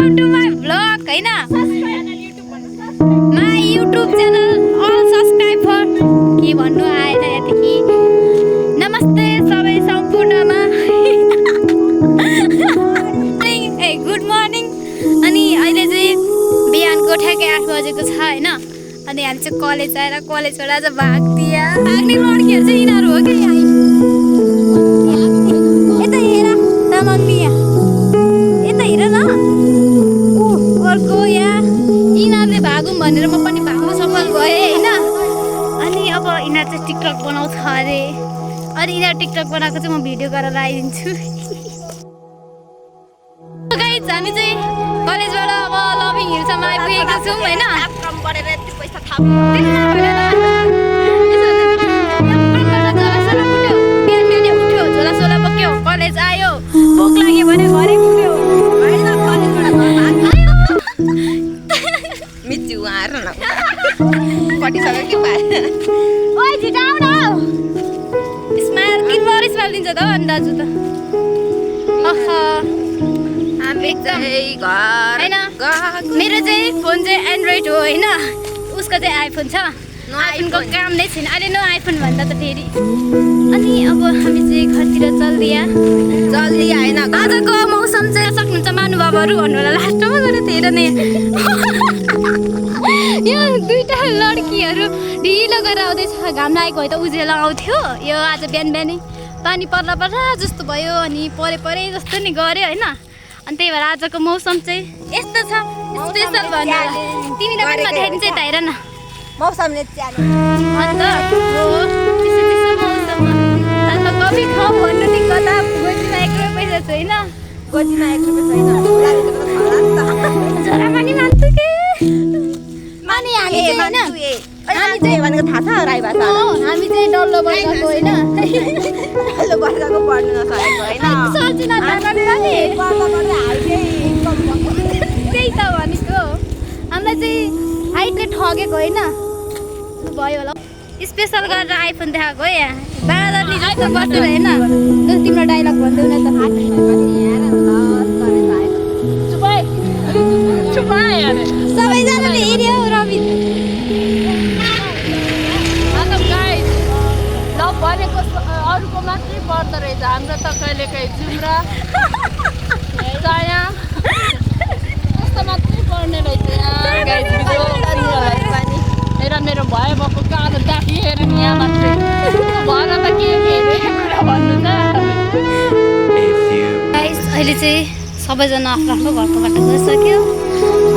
welcome to my vlog हैन my YouTube channel all subscribe for के भन्नु आएन यतिकै नमस्ते सबै सम्पूर्णमा ए गुड मर्निङ अनि अहिले चाहिँ बिहानको ठ्याक्कै 8 बजेको छ हैन अनि हामी चाहिँ कलेज आएर कलेजबाट आज भाग्ने लड्कीहरू चाहिँ यिनीहरू हो कि यता हेर तामाङमिया यता हेर न अर्को यहाँ यिनीहरूले भागौँ भनेर म पनि भाग्न सफल भएँ होइन अनि अब यिनीहरू चाहिँ टिकटक बनाउँछ अरे अनि यिनीहरू टिकटक बनाएको चाहिँ म भिडियो गरेर आइदिन्छु गाइज हामी चाहिँ कलेजबाट अब लभिङ हिलसम्म आइपुगेका छौँ होइन झोलासोला बोक्यो कलेज आयो भोक लाग्यो भने घरै पुग्यो स्माइल दिन्छ त अनि दाजु त मेरो चाहिँ फोन चाहिँ एन्ड्रोइड हो होइन उसको चाहिँ आइफोन छ आइफोनको काम नै छैन अहिले नो आइफोन भन्दा त फेरि अनि अब हामी चाहिँ घरतिर चल्दिया होइन आजको मौसम चाहिँ सक्नुहुन्छ महानुभावहरू भन्नु होला लास्टमा गएर हेर नै यो दुईटा लड्कीहरू ढिलो गरेर आउँदैछ घाम लागेको है त उजेला आउँथ्यो यो आज बिहान बिहानै पानी पर्ला जस्तो भयो अनि परे जस्तो नि गऱ्यो होइन अनि त्यही भएर आजको मौसम चाहिँ यस्तो छ स्पेसल भन्नु तिमीले पनि देखाइदिन्छ त हेर न मौसमले अन्त मौसममा अन्त कफी खाऊ भन्नु नि कता गोजीमा 1 रुपियाँ पैसा छैन गोजीमा 1 रुपियाँ छैन जरा पनि मान्छु के माने हामी चाहिँ भनेको थाहा छ राई भाषा हामी चाहिँ डल्लो वर्गको होइन डल्लो वर्गको पढ्नु नसकेको होइन सजिना जान्नु नि त्यही त भनेको हामीलाई चाहिँ हाइटले ठगेको होइन भयो होला स्पेसल गरेर आइफोन देखाएको है यहाँ बाँदरले जस्तो बसेर होइन तिम्रो डाइलग भन्दै न त सबैजनाले हेऱ्यो रवि भनेको अरूको मात्रै पर्दो रहेछ हाम्रो त कहिले काहीँ जुम्रा चाया कस्तो मात्रै पर्ने रहेछ हेर मेरो भयो भएको कालो दाखी हेर नि यहाँ मात्रै भन त के कुरा भन्नु त अहिले चाहिँ सबैजना आफ्नो आफ्नो घरको बाटो गइसक्यो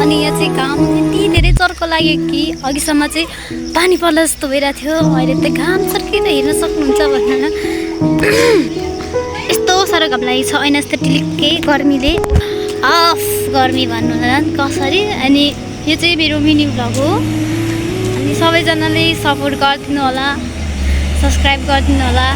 अनि यहाँ चाहिँ घाम यति धेरै चर्को लाग्यो कि अघिसम्म चाहिँ पानी पर्ला जस्तो भइरहेको थियो अहिले त घाम चर्किँदा हेर्न सक्नुहुन्छ भनेर यस्तो साह्रो घाम लागेको छ ऐना जस्तो टिलिक्कै गर्मीले अफ गर्मी भन्नु होला कसरी अनि यो चाहिँ मेरो मिनी भ्लग हो अनि सबैजनाले सपोर्ट गरिदिनु होला सब्सक्राइब गरिदिनु होला